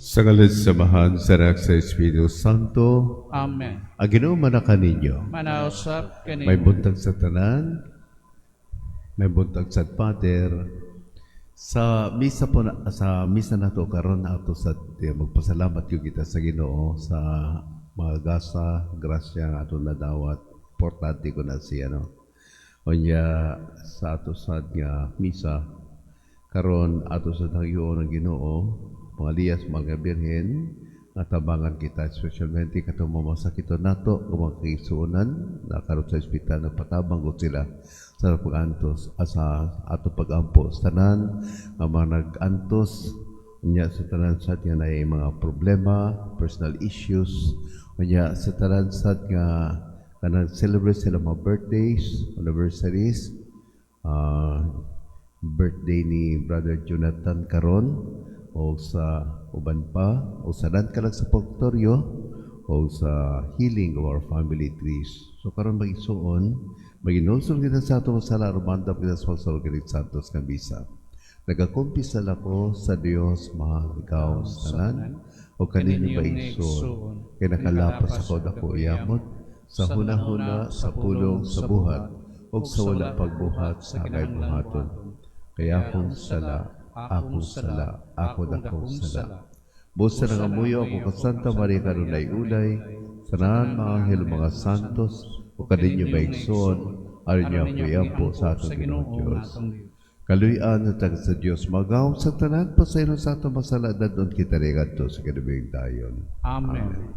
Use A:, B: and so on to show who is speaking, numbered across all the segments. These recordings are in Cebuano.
A: Sa ngalan sa Amahan, sa Anak, sa Espiritu Santo,
B: Amen.
A: Ang Ginoo mauna kaninyo.
B: Manausap
A: May
B: kanimo.
A: Buntag sa tanan, may buntag sa Father. Sa misa po na, sa misa nato karon ato sa magpasalamat gyud kita sa Ginoo sa mga gasa, grasya nga ato nadawat. Importante ko na siya, no. Unya sa ato sad nga misa karon, ato sa hangyoon ang Ginoo, mga liyas, mga birhen, nga tabangan kita, espesyalmente katong mga masakiton nato o mga kaigsuonan na karon sa ospital, nagpatabang ko sila sa pag-antos, sa ato pag-ampo sa tanan nga mga nag-antos, unya sa tanan sa nga naay mga problema, personal issues, unya sa tanan sa nga kanang celebrate sila mga birthdays, anniversaries, birthday ni Brother Jonathan karon o sa uban pa o sa ka lang sa purgatorio o sa healing of our family trees. So karon, mga igsoon, maginulsol kita sa atong sala aron maandam kita sa pagsulod kining santos nga misa. Nagakumpisal ako sa Dios makagagahom sa tanan o kaninyo, mga igsoon, kay nakalapas ako dako yamot sa hunahuna, sa pulong, sa buhat o sa wala pagbuhat sa akay buhaton. Kay akong sala, akong sala, ako dakong sala. Busa nangamuyo ako ka Santa Maria kanunay ulay, sa tanan mga anghel, mga santos, o kaninyo, mga igsoon, aron niyo ako iampo sa atong Ginoong Diyos. Kaluy-an sa taga sa Diyos, magahom sa tanan, pasaylo sa atong mga sala, dad-on kita ngadto sa kinabuhing dayon.
B: Amen.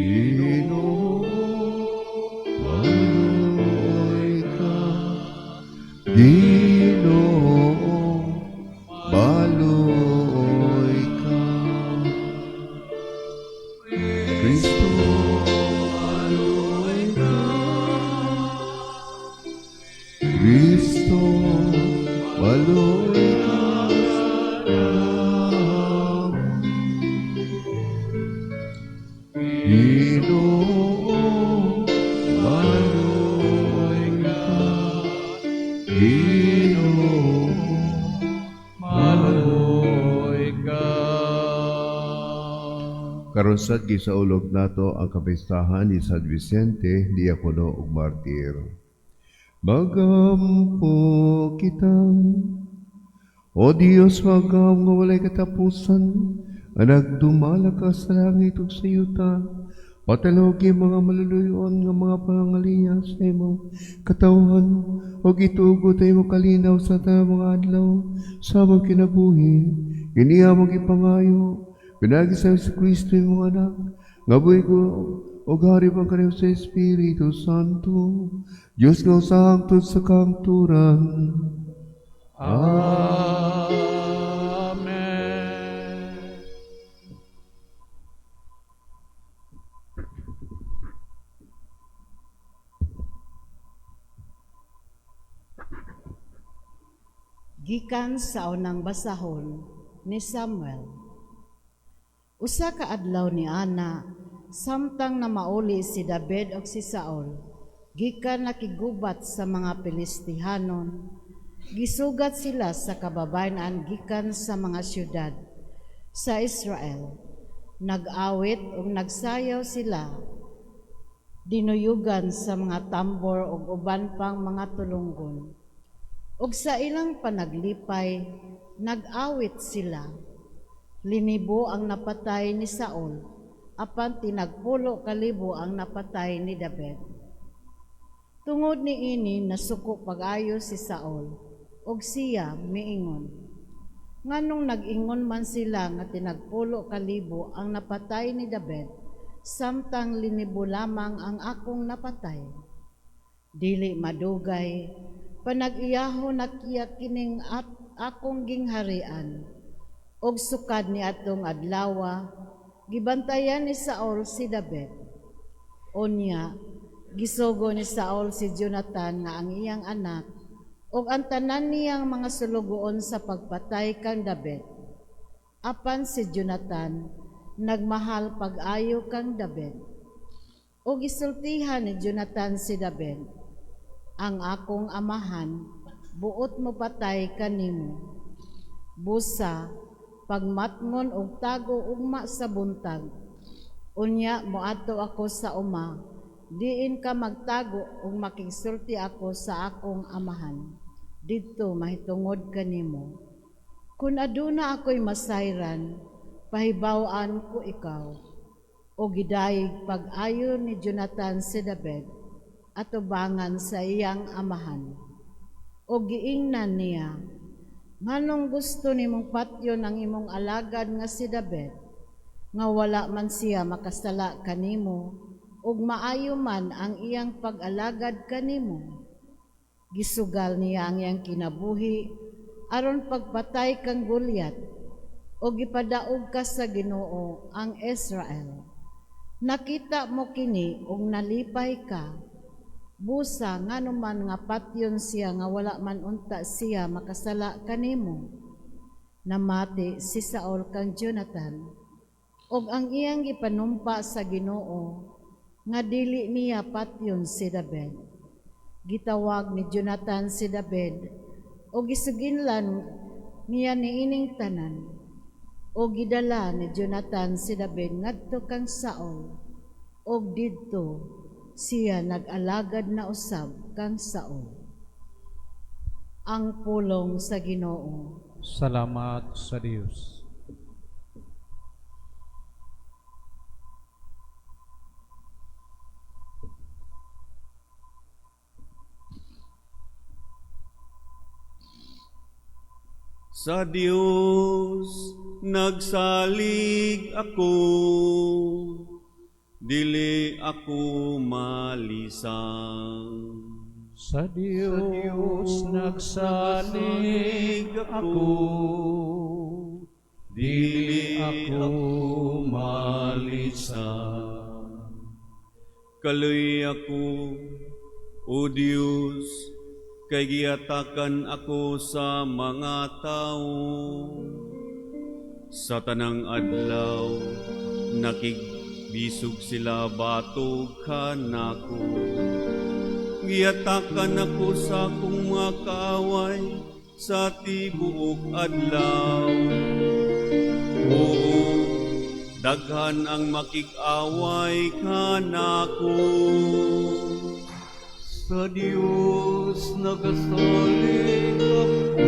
A: Ginoo, maluoy ka. Ginoo, maluoy ka. Kristo, maluoy ka. Kristo, maluoy ka sa amin. Ginoo, maluoy ka. Ginoo,
B: Maluoy ka.
A: Karon sad gisaulog nato ang kapistahan ni San Vicente, diakono ug martir. Magampo kita. O Dios, magahom nga walay katapusan, nga nagdumala ka sa langit ug sa yuta, patalogi mga maluluyon nga mga pangaliyas sa imong katawhan, ug itugot ang imong kalinaw sa tanang mga adlaw sa among kinabuhi. Kini among gipangayo pinaagi sa Kristo, imong Anak, nga buhi ko ug hari pang sa Espiritu Santo, Dios nga usa hangtod sa kahangturan.
B: Amen.
C: Gikan sa unang basahon ni Samuel. Usa ka adlaw ni ana, samtang namauli si David ug si Saul, gikan nakigubat sa mga Pilistihanon, gisugat sila sa kababayen-an gikan sa mga syudad sa Israel. Nag-awit ug nagsayaw sila, dinuyugan sa mga tambor ug uban pang mga tulunggon. Ug sa ilang panaglipay, nag-awit sila. Linibo ang napatay ni Saul, apan tinagpulo ka libo ang napatay ni David. Tungod ni ini nasuko pag-ayo si Saul, ug siya miingon, "Nganong nag-ingon man sila nga tinagpulo ka libo ang napatay ni David, samtang linibo lamang ang akong napatay?" Dili madugay, panag-iyahon na kiya kining at akong gingharian. Ug sukad ni atong adlawa, gibantayan ni Saul si David. Unya, gisugo ni Saul si Jonathan nga ang iyang anak ug ang tanan niyang mga sulugoon sa pagpatay kang David. Apan si Jonathan nagmahal pag-ayo kang David. Ug gisultihan ni Jonathan si David. Ang akong amahan buot mopatay kanimo. Busa pagmatngon og tago ugma sa buntag. Unya moadto ako sa uma, diin ka magtago ug makigsulti ako sa akong amahan didto mahitungod kanimo. Kun aduna ako'y masayran, pahibaw-an ko ikaw." O gidayeg pag-ayo ni Jonathan si David atubangan sa iyang amahan. O giingnan niya, "Nganong gusto nimong patyon ang imong alagad nga si David, nga wala man siya makasala kanimo ug maayo man ang iyang pag-alagad kanimo? Gisugal niya ang iyang kinabuhi aron pagpatay kang Goliat o gipadaog ka sa Ginoo ang Israel. Nakita mo kini ug nalipay ka. Busa ngano man nga patyon siya nga wala man unta siya makasala kanimo?" Namati si Saul kang Jonathan ug ang iyang gipanumpa sa Ginoo nga dili niya patyon si David. Gitawag ni Jonathan si David ug gisuginlan niya niining tanan. O gidala ni Jonathan si David ngadto kang Saul ug didto siya nag-alagad na usab kang Saul. Ang pulong sa Ginoo.
B: Salamat sa Dios.
D: Sa Dios nagsalig ako, dili ako malisang.
B: Sa Dios nagsalig ako, dili ako malisang.
D: Kaluy ako, O Dios, kay giatakan ako sa mga tao. Sa tanang adlaw, nakigbisog sila batok kanako. Giatakan ako sa akong mga kaaway sa tibuok adlaw. Oo, daghan ang makig-away kanako.
E: Sa Dios nagasalig ako,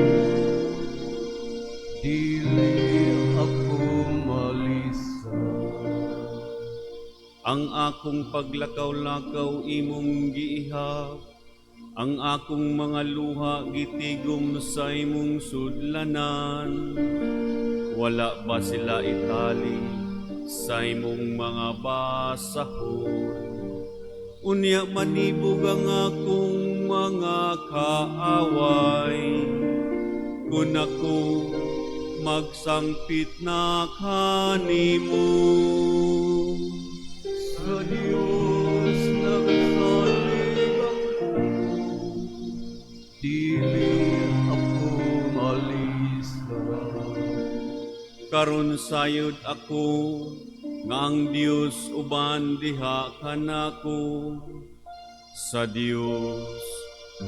E: dili ako malisang.
D: Ang akong paglakaw-lakaw imong giihap, ang akong mga luha gitigom sa imong sudlanan. Wala ba sila itali sa imong mga basahon? Unya manibog ang akong mga kaaway, kun ako magsangpit na kanimo.
E: Sa Dios nagsalig ako, dili ako malisang.
D: Karon sayod ako nga ang Dios uban diha kanako. Sa Dios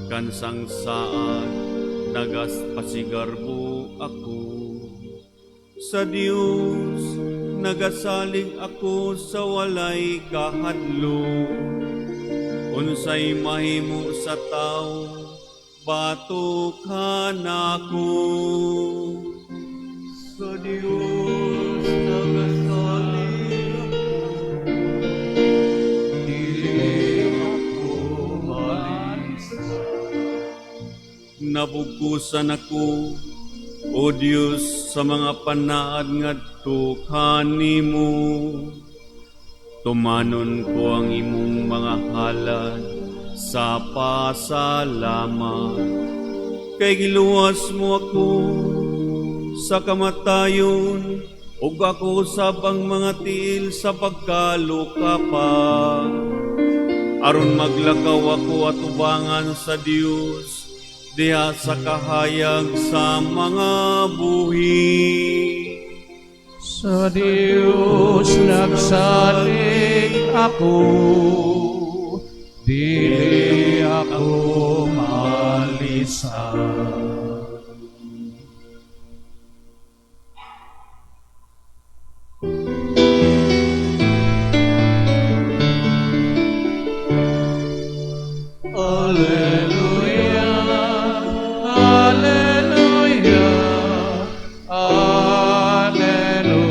D: kansang saad nagas pasigarbo ako. Sa Dios nagasalig ako sa walay kahadlok. Unsay mahimo sa tawo batok kanako?
E: Sa Dios nagasalig ako, dili ako malisang.
D: Nabugkusan ako, O Dios, sa mga panaad ngadto kanimo. Tumanon ko ang imong mga halad sa pasalamat. Kay giluwas mo ako sa kamatayon ug ako usab ang mga tiil sa pagkalukapa. Aron maglakaw ako atubangan sa Dios diha sa kahayag sa mga buhi.
B: Sa Dios nagsalig ako, dili ako Balisan. Alleluia, Alleluia, Alleluia.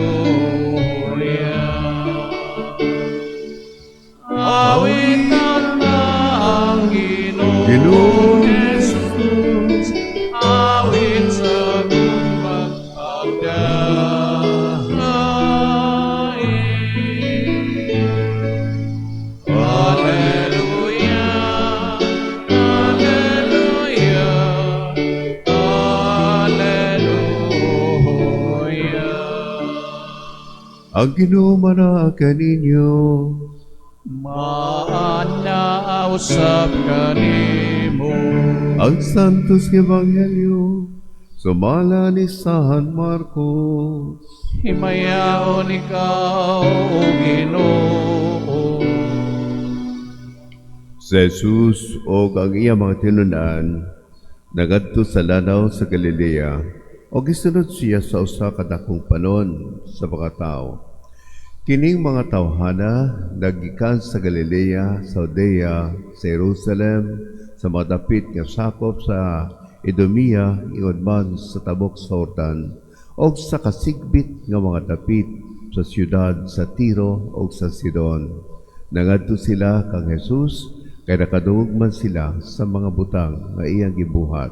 B: Awitan na ang Ginoong
A: Ginoong
B: Jesus, awit sa gugmang pagdalain. Alleluia, Alleluia, Alleluia.
A: Ang Ginoo manaa kaninyo.
B: Maana usab kanimo.
A: Ang Santos Ebanghelyo sumala ni San Marcos.
B: Himayaon ikaw, O Ginoo.
A: Si Jesus og ang iya mga tinun-an nagadto sa lanaw sa Galilea og gisunod siya sa usa ka dakong panon sa mga tawo. Kining mga tawhana naggikan sa Galilea, sa Judea, sa Jerusalem, sa mga dapit nga sakop sa Idumea, ingon man sa tabok sa Jordan, og sa kasigbit nga mga dapit sa siyudad sa Tiro og sa Sidon. Nangadto sila kang Jesus kay nakadungog man sila sa mga butang nga iyang gibuhat.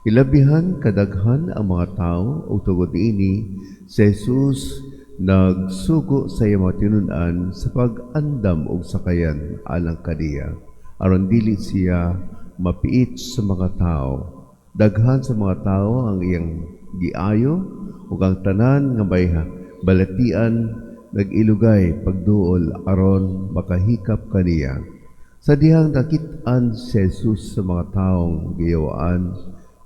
A: Ilabihan kadaghan ang mga tao ug tungod niini si Jesus nagsugo sa iyang mga tinun-an sa pag-andam og sakayan alang kaniya aron dili siya mapiit sa mga tao. Daghan sa mga tao ang iyang giayo ug ang tanan nga may balatian nag-ilugay pagduol aron makahikap kaniya. Sa dihang nakit-an si Jesus sa mga taong giyawaan,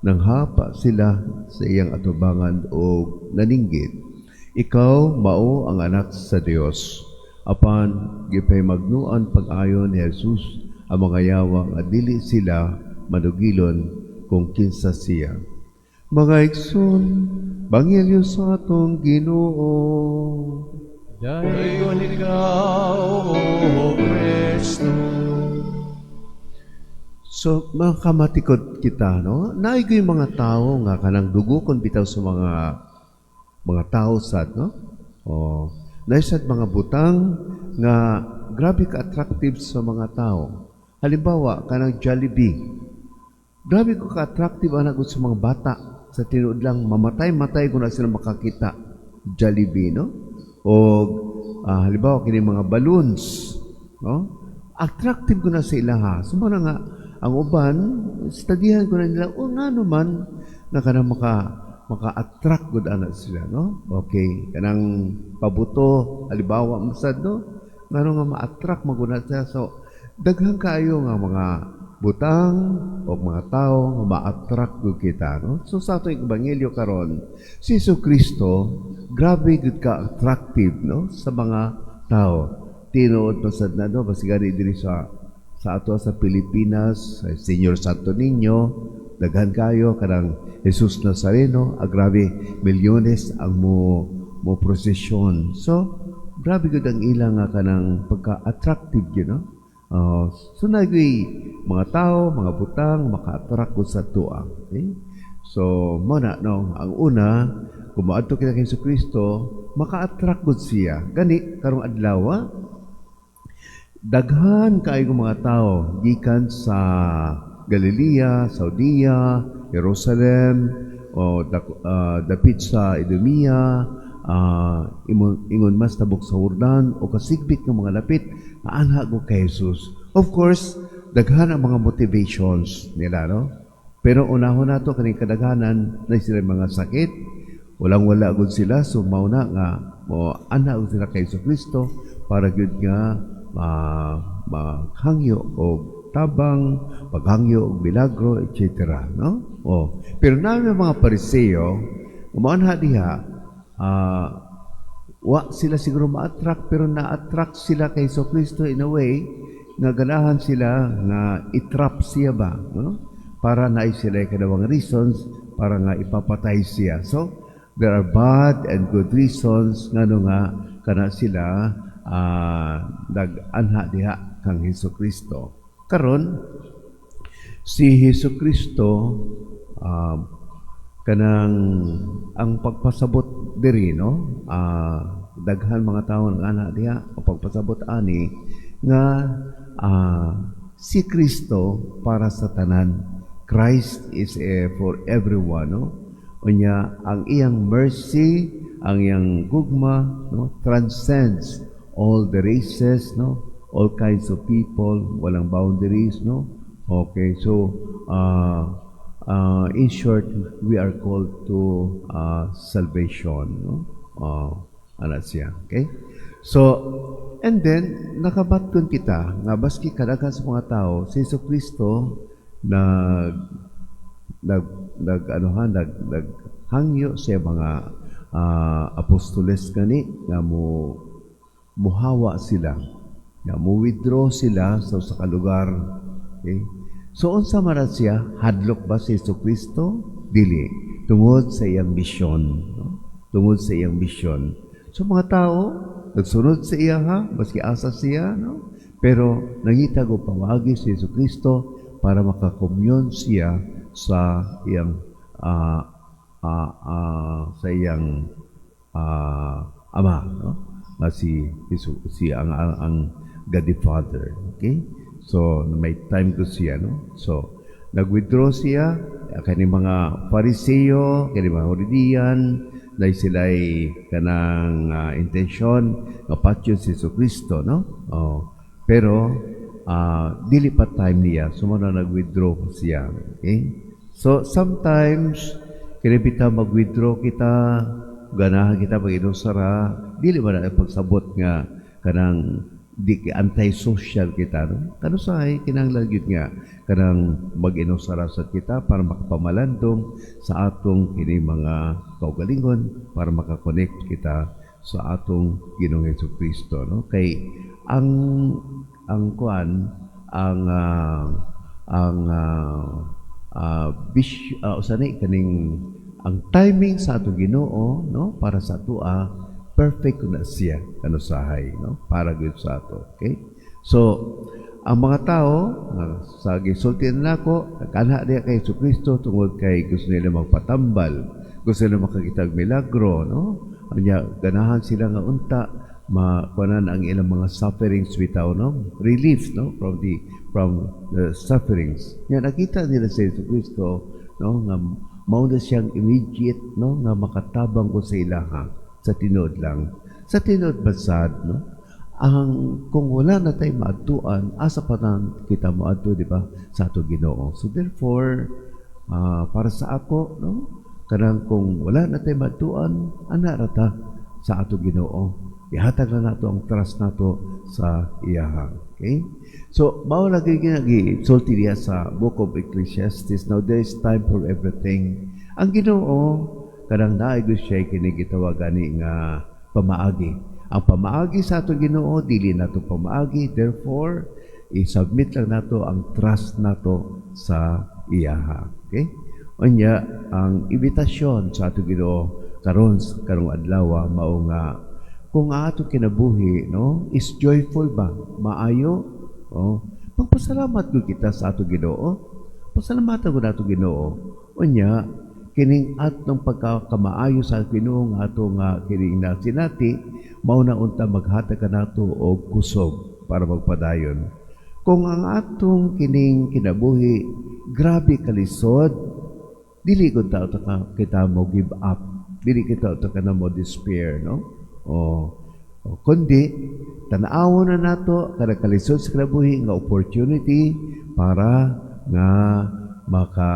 A: nanghapa sila sa iyang atubangan og naninggit, "Ikaw mao ang anak sa Dios." Apan gipahimagnoan pag-ayo ni Jesus ang mga yawa nga dili sila manugilon kung kinsa siya. Mga igsoon, Banghelyo sa atong Ginoo.
B: Daygon ikaw, O Kristo.
A: So, mga kamatikod kita, no? Naay yung mga tao nga kanang dugukon bitaw sa mga tao sad, no? O, naay sad mga butang nga grabe ka-attractive sa mga tao. Halimbawa, kanang Jollibee. Grabe ko ka-attractive ana gud sa mga bata. Sa tinuod lang, mamatay-matay kung na sila makakita Jollibee, no? O halimbawa, kini mga balloons, no? Attractive ko na sa ilaha. So, mao na nga, ang uban, studyhan ko na nila, o nga naman, na kanang maka-attract gud ana sila, no? Okay, kanang pabuto, halimbawa, masad, no? Ngano nga ma-attract maguna sila. So, daghan kaayo nga mga butang o mga tao nga ma-attract gud kita, no? So sa atong ebanghelyo karon, si Jesu Kristo grabe gud ka attractive, no, sa mga tao. Tinuod pa sad na, no, basi gani diri sa ato sa Pilipinas, sa Señor Santo Niño, daghan kayo kanang Jesus Nazareno, ah, grabe milyones ang mo prosesyon. So grabe gud ang ilang nga kanang pagka-attractive. So naay mga tao, mga butang maka-attract gud sa atoa. Okay? So mo na, no, ang una, kung moadto kita kay Kristo, maka-attract gud siya. Gani karong adlaw, daghan kaayo mga tao gikan sa Galilea, Judea, Jerusalem, o dapit sa Idumea, ingon mas tabok sa Jordan o kasigbit ng mga lapit, maanha ko kay Jesus. Of course, daghan ang mga motivations nila, no? Pero unahon nato kaning kadaghanan na sila mga sakit, walang wala gud sila, so mao na nga mo anha gud sila kay Kristo para gyud nga maghangyo og tabang, paghangyo og milagro, etc. No? Oh. Pero namin mga Pariseo, umaanha diha, wa sila siguro ma-attract pero na-attract sila kay Kristo in a way nga ganahan sila nga i-trap siya ba, no? Para na sila kanang reasons para nga ipapatay siya. So, there are bad and good reasons ngano nga kana sila nag-anha diha kang Hesus Kristo. Karon si Hesus Kristo, kanang ang pagpasabot diri, no, daghan mga tawo nag-anha diha. Ang pagpasabot ani nga si Kristo para sa tanan. Christ is for everyone, no? Unya ang iyang mercy, ang iyang gugma, no, transcends all the races, no, all kinds of people, walang boundaries, no? Okay, so in short, we are called to salvation, no? Ana siya, okay? So, and then, nakabatkon kita, nga baski kadaghan sa mga tao, si Hesus Kristo nag nag nag ano ha, nag naghangyo sa mga apostoles kani nga mo muhawa sila, nga mo withdraw sila sa usa ka lugar, okay? So unsa man na siya, hadlok ba si Hesus Kristo? Dili, tungod sa iyang misyon, no? Tungod sa iyang misyon. So mga tao nagsunod sa iya ha, maski asa siya, no? Pero nangita og pamaagi si Hesus Kristo para makakomyon siya sa iyang ama, no, nga si Jesus, si ang God the Father, okay? So may time ko siya, no? So nag-withdraw siya kani mga Fariseo, kani mga Herodian na sila'y kanang intensyon nga patyon si Hesus Kristo, no? Oh, pero dili pa time niya, so mao na nag-withdraw siya, okay? So sometimes kini bitaw mag-withdraw kita, ganahan kita mag-inusara, dili ba na pagsabot nga kanang di anti-social kita, no? Kanusahay kinahanglan gyud nga kanang mag-inusara sa kita para makapamalandong sa atong kini mga kaugalingon, para makakonect kita sa atong Ginoong Hesus Kristo, no? Kay ang kuan ang bis usa ni kaning ang timing sa atong Ginoo, no, para sa atoa, perfect na siya kanusahay, no, para gyud sa ato, okay? So ang mga tao nga sa gisulti nako nag-anha diha kay Hesus Kristo tungod kay gusto nila magpatambal, gusto nila makakita og milagro, no? Anya ganahan sila nga unta makuanan ang ilang mga sufferings bitaw, no, relief, no, from the sufferings. Nya nakita nila sa Hesus Kristo, no, nga mao na siyang immediate, no, nga makatabang ko sa ilaha. Sa tinuod lang, sa tinuod basad, no, ang kung wala na tayo maadtuan, asa pa na kita moadto, di ba, sa ato Ginoo? So therefore, para sa ako, no, kanang kung wala na tayo maadtuan, ana ra ta sa ato Ginoo. Ihatag na nato ang trust nato sa iyaha, okay? So mao lagi ginagi sulti diya sa Book of Ecclesiastes. Now, there is time for everything. Ang Ginoo kanang naay gyud siya kini gitawag gani nga pamaagi. Ang pamaagi sa ato Ginoo dili nato pamaagi. Therefore, i-submit lang nato ang trust nato sa iyaha, okay? Unya ang imbitasyon sa ato Ginoo karon, karong adlaw, mao nga kung ang ato kinabuhi, no, is joyful ba, maayo, oh, magpasalamat gyud kita sa ato Ginoo. Pasalamatan ko nato Ginoo. Unya kining atong pagkakamaayo sa Ginoo nga ato nga kining nasinati, mao na unta maghatag kanato og kusog para magpadayon. Kung ang atong kining kinabuhi grabe kalisod, dili gud ta kita mo give up, dili kita ta kana mo despair, no? O kundi tan-awon na nato kada kalisod sa kinabuhi nga opportunity para nga maka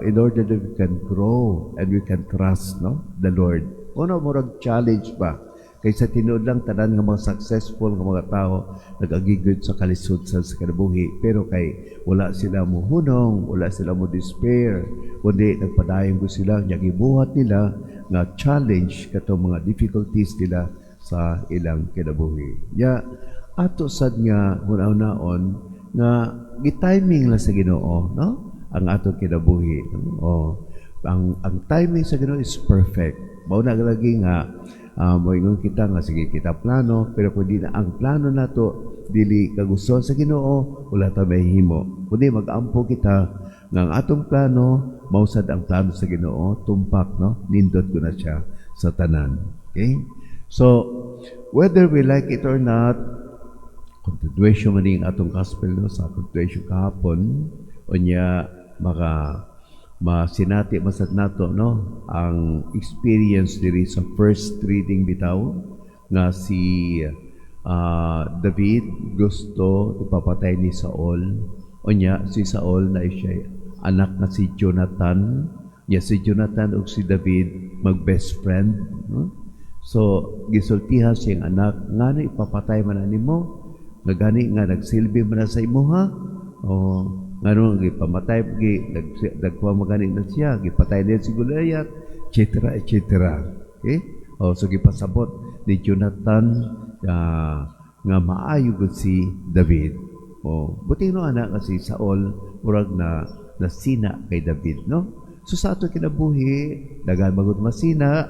A: in order that we can grow and we can trust, no, the Lord. Kuno murag challenge ba, kay sa tinuod lang, tanan nga mga successful nga mga tao nag-agi gyud sa kalisod sa kinabuhi, pero kay wala sila mo hunong, wala sila mo despair, kundi nagpadayon ko sila. Nya gibuhat nila nga challenge katong mga difficulties nila sa ilang kinabuhi. Nya ato sad nga hunaw-naon nga gi-timing lang sa Ginoo, no? ang atong kinabuhi. Oh, ang timing sa Ginoo is perfect. Mao na lagi nga moingon kita nga sige kita plano, pero kung di na ang plano nato dili kagustuhan sa Ginoo, wala ta mahimo. Kundi mag-ampo kita nga ang atong plano mao sad ang plano sa Ginoo, tumpak, no? Nindot ko na siya sa tanan. Okay? So, whether we like it or not, continuation man ning atong gospel, no, sa continuation kahapon, unya maka masinati masad nato, no, ang experience diri sa first reading bitaw nga si David gusto ipapatay ni Saul. Unya si Saul na siya anak na si Jonathan. Nya si Jonathan ug si David mag best friend, no? So gisultihan siyang anak, ngano ipapatay man nimo nga gani nga nagsilbi man na sa imuha o ngano gipamatay gi nagkuha magani na siya, gipatay niya si Goliath, etc., etc. Okay, oh, so gipasabot ni Jonathan nga maayo gud si David. Oh, buti no anak nga si Saul murag na nasina kay David, no? So sa ato kinabuhi, daghan magud masina,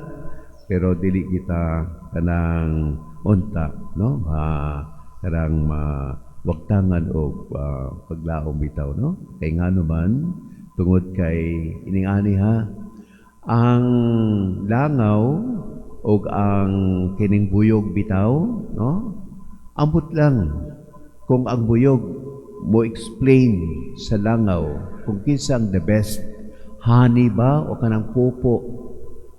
A: pero dili kita kanang unta, no, ma kanang mawagtangan og paglaom bitaw, no, kay ngano man, tungod kay ining ani ha, ang langaw og ang kining buyog bitaw, no, ambot lang kung ang buyog mo explain sa langaw kung kinsa ang the best, honey ba o kanang popo.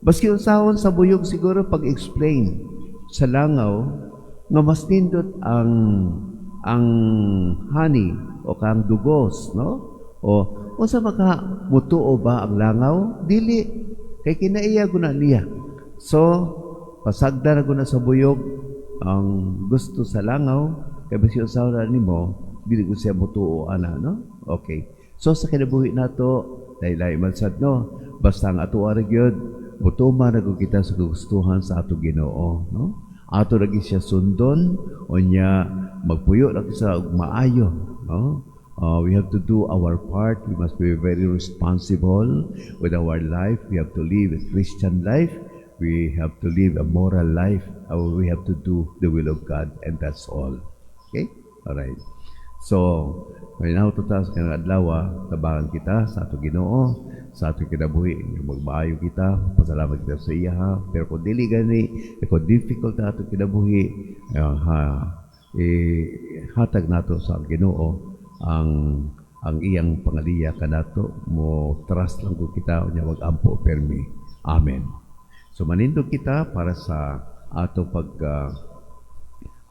A: Baski unsahon sa buyog siguro pag-explain sa langaw nga mas nindot ang honey o kang dugos, no? O unsa maka mutuo ba ang langaw? Dili, kay kinaiya guna niya. So pasagda na guna sa buyog ang gusto sa langaw, kay basi unsahon na nimo, dili ko siya mutuo ana, no? Okay, so sa kinabuhi nato, lahi man sad, no, basta ang ato ra gyud mutuman na gud kita sa kagustuhan sa ato Ginoo, no? Ato lagi siya sundon, unya magpuyo ra sa og maayo, no? We have to do our part. We must be very responsible with our life. We have to live a Christian life. We have to live a moral life. We have to do the will of God, and that's all. Okay? All right. So, may ta sa kanang adlaw, tabangan kita sa ato Ginoo, sa ato kinabuhi, magmaayo kita, pasalamat kita sa iya ha. Pero kung dili gani, kung difficult na ato kinabuhi, ha, eh, hatag nato sa Ginoo ang iyang pangaliya kanato. Mo trust lang ko kita, unya mag-ampo permi. Amen. So manindog kita para sa ato pag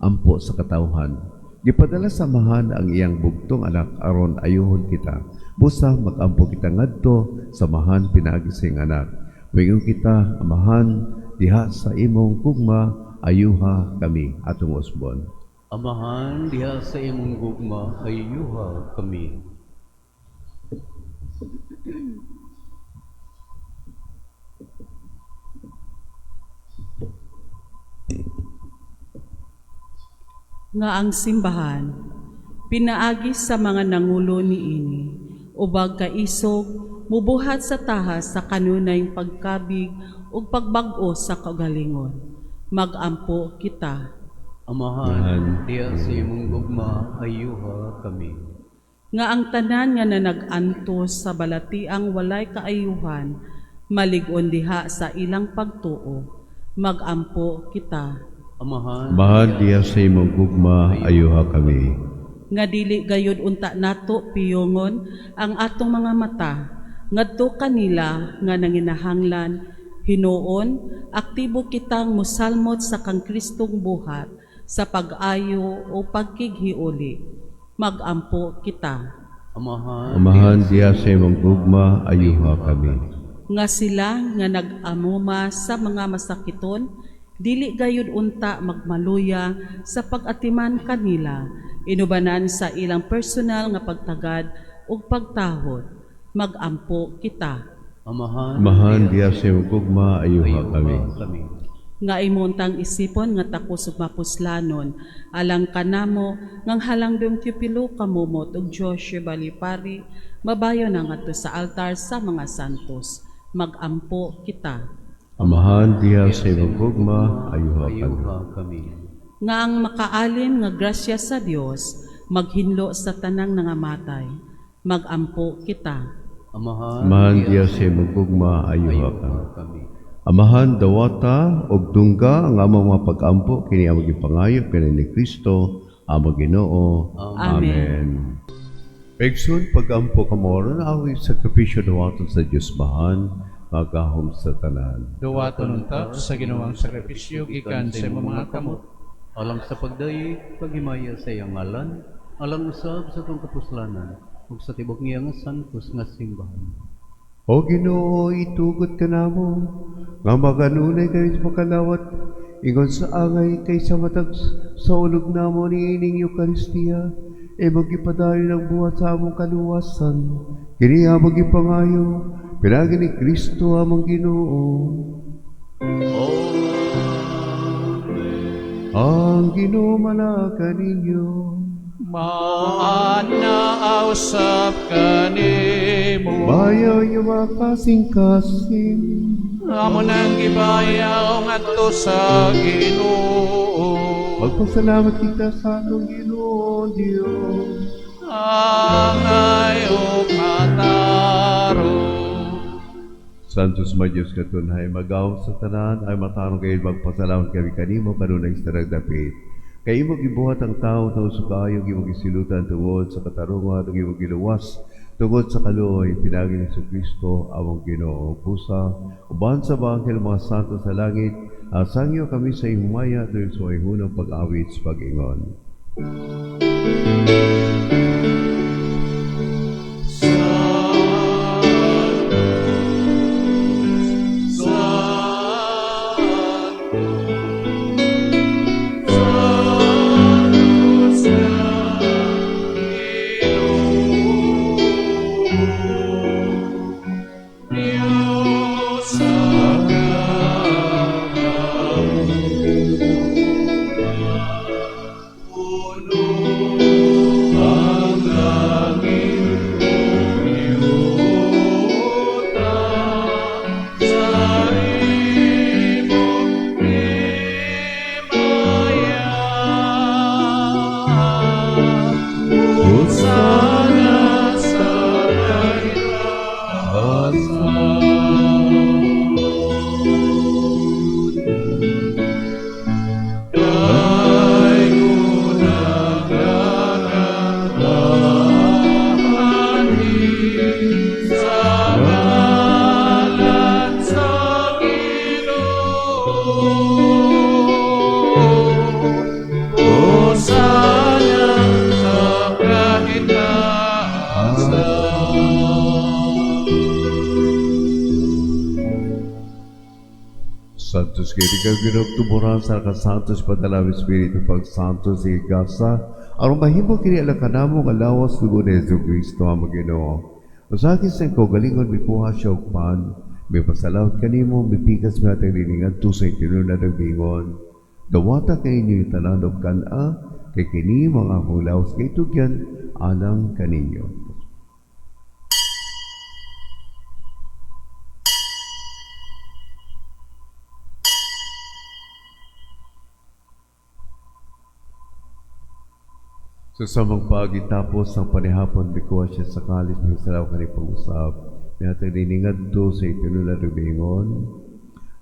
A: ampo sa katawhan. Gipadala sa Amahan ang iyang bugtong anak aron ayuhon kita. Busa mag-ampo kita ngadto sa Amahan pinaagi sa iyang anak. Moingon kita, Amahan, diha sa imong gugma, ayuha kami. Atong usbon.
E: Amahan, diha sa imong gugma, ayuha kami.
F: Nga ang simbahan pinaagi sa mga nangulo niini ubag kaisog mubuhat sa tahas sa kanunayng pagkabig ug pagbag-o sa kaugalingon. Magampo kita.
E: Amahan, diha sa imong gugma, ayuha kami.
F: Nga ang tanan nga nanag-antos sa balatiang walay kaayuhan malig-on diha sa ilang pagtuo. Magampo kita.
E: Amahan,
A: Amahan, diha sa imong gugma, ayuha kami.
F: Nga dili gayud unta nato piyongon ang atong mga mata ngadto kanila nga nanginahanglan. Hinuon, aktibo kitang mosalmot sa kang Kristong buhat sa pag-ayo o pagkighiuli. Magampo kita.
E: Amahan,
A: Amahan, diha sa imong gugma, ayuha kami.
F: Nga sila nga nag-amuma sa mga masakiton dili gayud unta magmaluya sa pag-atiman kanila, inubanan sa ilang personal nga pagtagad ug pagtahod. Magampo kita.
E: Amahan,
A: Amahan, diha sa imong gugma, ayuha kami.
E: kami.
F: Nga imontang isipon nga takos ug mapuslanon alang kanamo ngang halangdong Teopilo Camomot ug Joshua Balipari mabayo na ngadto sa altar sa mga santos. Magampo kita.
A: Amahan diha sa imong gugma, ayuha kami.
E: Ayuha kami.
F: Nga ang makaalim nga grasya sa Dios maghinlo sa tanang nangamatay. Magampo kita.
E: Amahan,
A: Amahan diha sa imong gugma, ayuha
E: ayuha
A: kami.
E: kami.
A: Amahan dawata og dungga ang among mga pag-ampo kini among gipangayo kini ni Kristo among Ginoo.
F: Amen.
A: Igsoon pag-ampo kamo aron ang sakripisyo dawaton sa Dios Mahan magahom sa tanan.
B: Duwaton unta sa Ginoong sakripisyo gikan sa imong mga kamot.
E: Alang sa pagdayi, paghimaya sa iyang ngalan, alang usab sa atong kapuslanan, ug sa tibok niya nga santos nga simbahan.
A: O Ginoo, itugot ka namo nga maganunay kami sa makalawat ingon sa angay kay sa matag sa ulog namo ni ining Eukaristiya e magipadayon ang buhat sa among kaluwasan. Kini among gipangayo pinaagi ni Kristo among Ginoo. Ang Ginoo manaka ninyo.
B: Maanaaw usab kanimo.
A: Bayaw niyo mga kasing-kasing.
B: Amo nang gibayaw ngadto sa Ginoo.
A: Magpasalamat kita sa atong Ginoo Dios.
B: Angay ug matarong.
A: Santos ma Diyos katunhay, magaw sa tanan ay matarong kayo magpasalamat kami kanimo kanunay sa dapit. Kay imo gibuhat ang tao tawo sa kaayo imong gisilutan tungod sa katarungan ug imong giluwas tungod sa kaluoy pinaagi ni Kristo among Ginoo. Busa uban sa bangkel mga santo sa langit, asangyo kami sa himaya dahil sa ihunong pag-awit sa pag-ingon.
B: Hosana sa Hosana sa kahitasan.
A: Santos kay ikaw ginugtuburan sa kasantos padala Espiritu pag Santos igasa aron mahimo kini ala kanamo nga lawas dugo ni Hesus Kristo ang Ginoo. Usagi sa kaugalingon mikuha siya og pan, mipasalawat kanimo, mipikas mi atang liningan sa tinuna ng bingon. Dawata kaninyo yung tanan og kan-a, kay kini mga akong lawas kay tugyan alang kaninyo. Sa samang pagitapos ang panihapon, mikuha siya sa kalis, misalaw ka ni pag-usap. Mihatag niningad to sa itinula rumingon.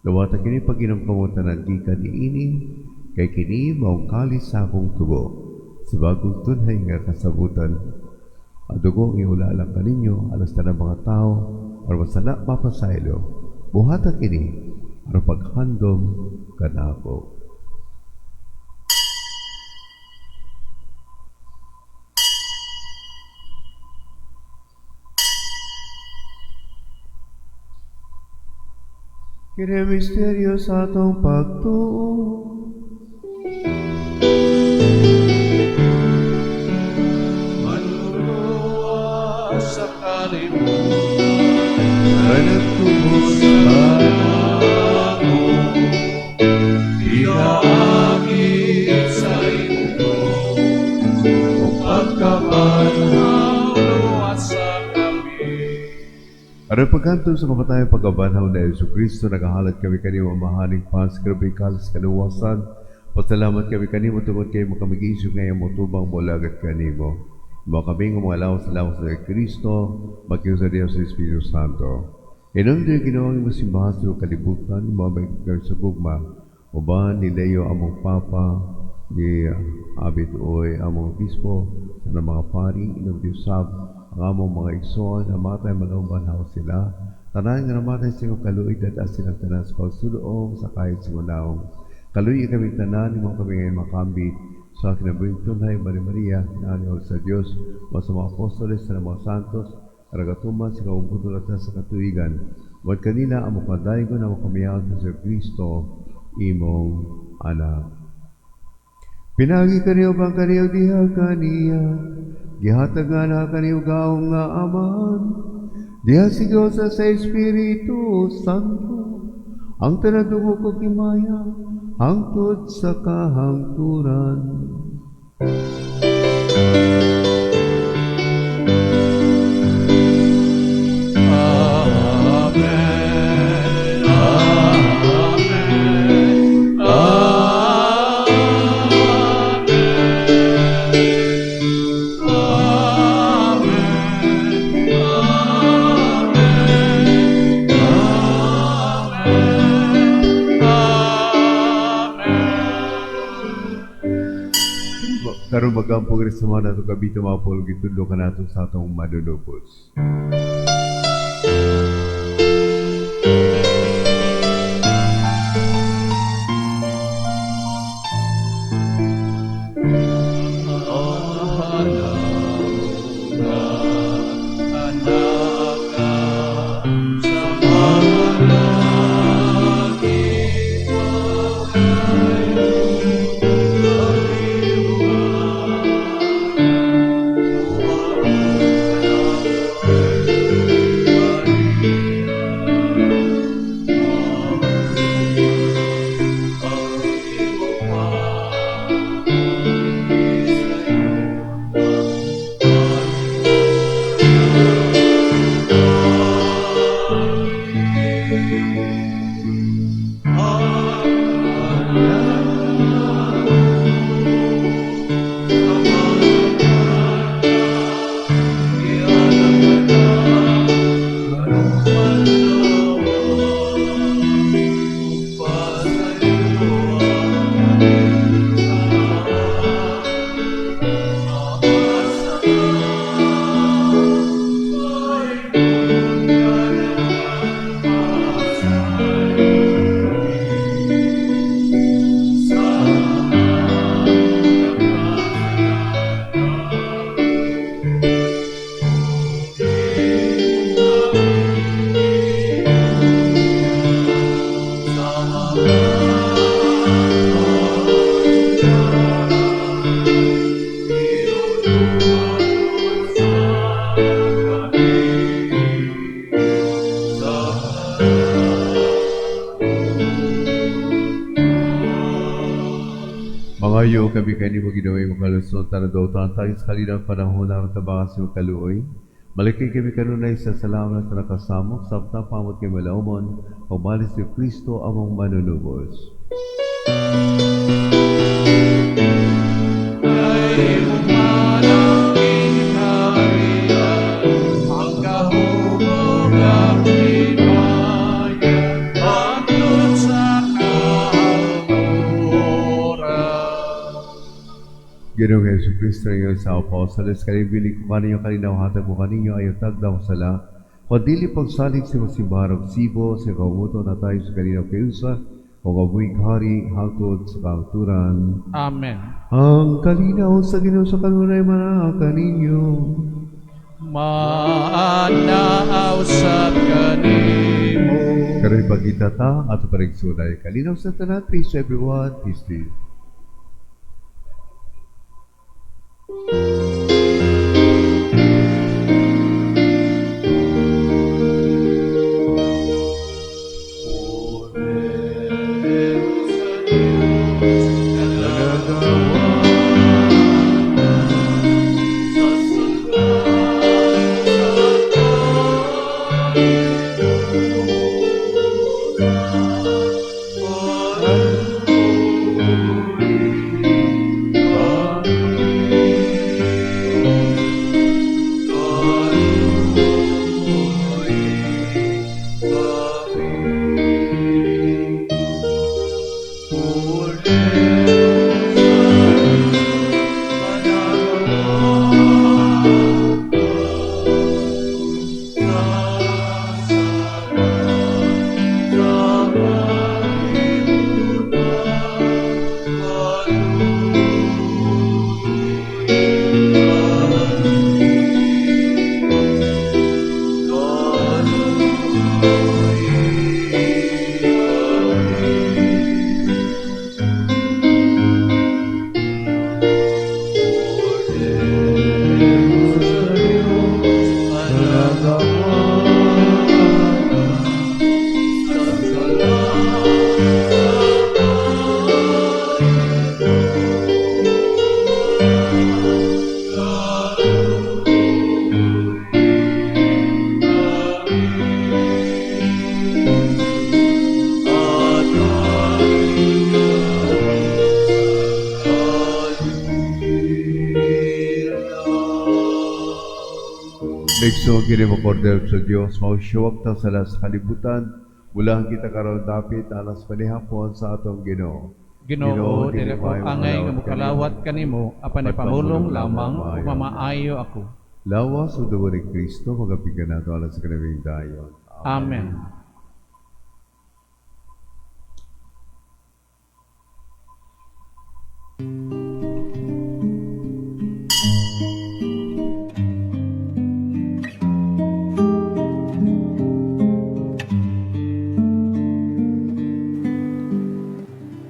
A: Lawata kini pag-inom kamutan gikan niini, kay kini maong kalis sa akong tugo. Sa bagong tunhay nga kasabutan, ang dugo ang iula lang kaninyo, alas na ng mga tao, aron masala mapasaylo. Buhata kini, aron paghandom kanako. Kini misteryo sa atong pagtuo.
B: Manluluwa sa kalibutan.
A: Ay nagtubos sa
B: Ako.
A: Aron pagkanto sa kamatayon pagkabanhaw ni Hesus Kristo, nagahalad kami kanimo, Amahaning pan sa kinabuhi, kalas kaluwasan. Pasalamat kami kanimo tungod kay makamigisog ngayon mo tubang molagat kanimo. Mo kami nga mga lawas sa lawas ni Kristo, magkiusa Dios sa Espiritu Santo. Inom Ginoo ang imong simbahan sa kalibutan, mo may sa gugma. Uban ni Leo among Papa, ni Abit Oy among Obispo, sa mga pari, inom Diyos sab, ang among mga igsoon, namatay malumbanhaw sila. Tanan nga namatay sa iyong kaluoy, dad silang tanan sa pagsuloong sa kahit sa naong. Kaluoy kami tanan, imo kami ngayon makambit sa kinabuhing tunhay, Maria Maria, na sa Diyos, mas sa mga apostoles, sa mga santos, aragatuman sa kaugutulatan sa katuigan. Wad kanila ang mukadaygon ang makamiyaw sa Kristo, imong anak. Pinagi kaniyo bang kaniyo diha kaniya, gihatag nga na kaniyo gaong nga aman, diha si Diyos sa Espiritu Santo, ang tanadugo ko kimaya, hangtod sa kahangturan.
B: Amen. Amen.
A: Karon magampo gid sa mga nato kabito mga pulong gitudlo kanato sa atong manunubos. Mangayo kami kanimo, Ginoo, imong kaluson tanadawtan tayo sa kalinang panahon na tabangan sa imong kaluoy. Malikay kami kanunay sa salamat sa nakasamok samtang pamot kay malaumon pagbalis ni Kristo among manunubos.
B: Ay umanang harian, ang kahubog ang himaya, hangtod sa kahangturan.
A: Ginoong Hesus Kristo, ingon sa apostoles, kalibili ko kaninyo kalinaw hatag ko kaninyo ayaw tagdaw sala. Kung dili pagsalig sa mga simbahan og sibo sa kaumuto na tayo sa kalinaw kayusa o kabuhing hari hangtod sa kahangturan.
B: Amen.
A: Ang kalinaw sa Ginoo sa kanunay manaa kaninyo.
B: Maanaaw sab kanimo.
A: Karoy pagkita ta ato parigsunay. Kalinaw sa tanan. Peace to everyone. Peace to you. Kristo, kini mo Kordero sa Dios, mausyuwag ta sa sa kalibutan, mulahan kita karon dapit alas panihapon sa atong Ginoo.
B: Ginoo, dili ko angay nga mokalawat kanimo apan ipamulong lamang ug mamaayo ako.
A: Lawas o dugo ni Kristo, magapigan nato alas sa kanabing dayon.
B: Amen.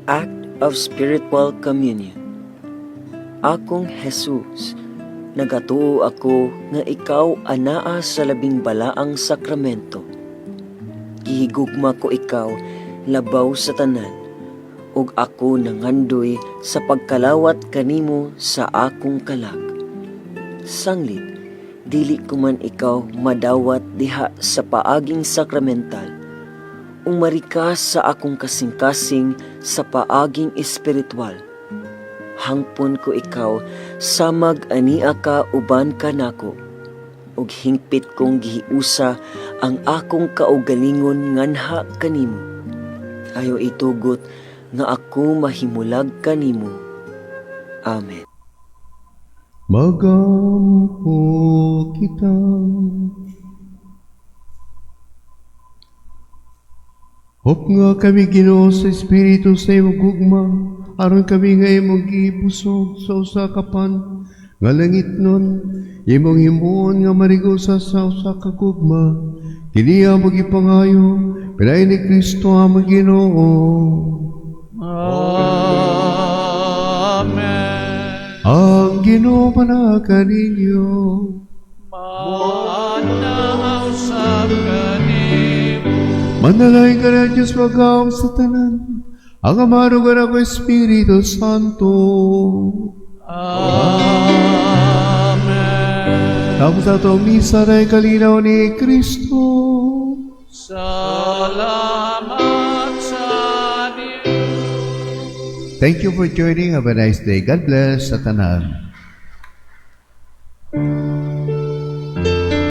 G: Act of Spiritual Communion. Akong Jesus, nagatuo ako nga ikaw anaa sa labing balaang sakramento. Gihigugma ko ikaw labaw sa tanan, ug ako nangandoy sa pagkalawat kanimo sa akong kalag. Sanglit, dili ko man ikaw madawat diha sa paaging sakramental. Umari ka sa akong kasing-kasing sa paaging espiritual. Hangpon ko ikaw samag ania ka uban ka nako. Ug hingpit kong gihiusa ang akong kaugalingon nganha kanimo. Ayo itugot nga ako mahimulag kanimo. Amen.
A: Magampo kita. Hop nga kami Ginoo sa Espiritu sa imong gugma, aron kami nga imong gibusog sa usa ka pan nga langit nun, imong himuon nga marigosa sa usa ka gugma. Kini ang gipangayo, pinayin ni Kristo among Ginoo.
B: Amen.
A: Ang Ginoo manaka ninyo.
B: Maanaw sa kanimo.
A: Manalangin ka ng Diyos magawang sa tanan, ang Ama ug anak ug Espiritu Santo.
B: Amen.
A: Tapos ato ang misa na kalinaw ni Kristo.
B: Salamat sa Diyos.
A: Thank you for joining. Have a nice day. God bless sa tanan.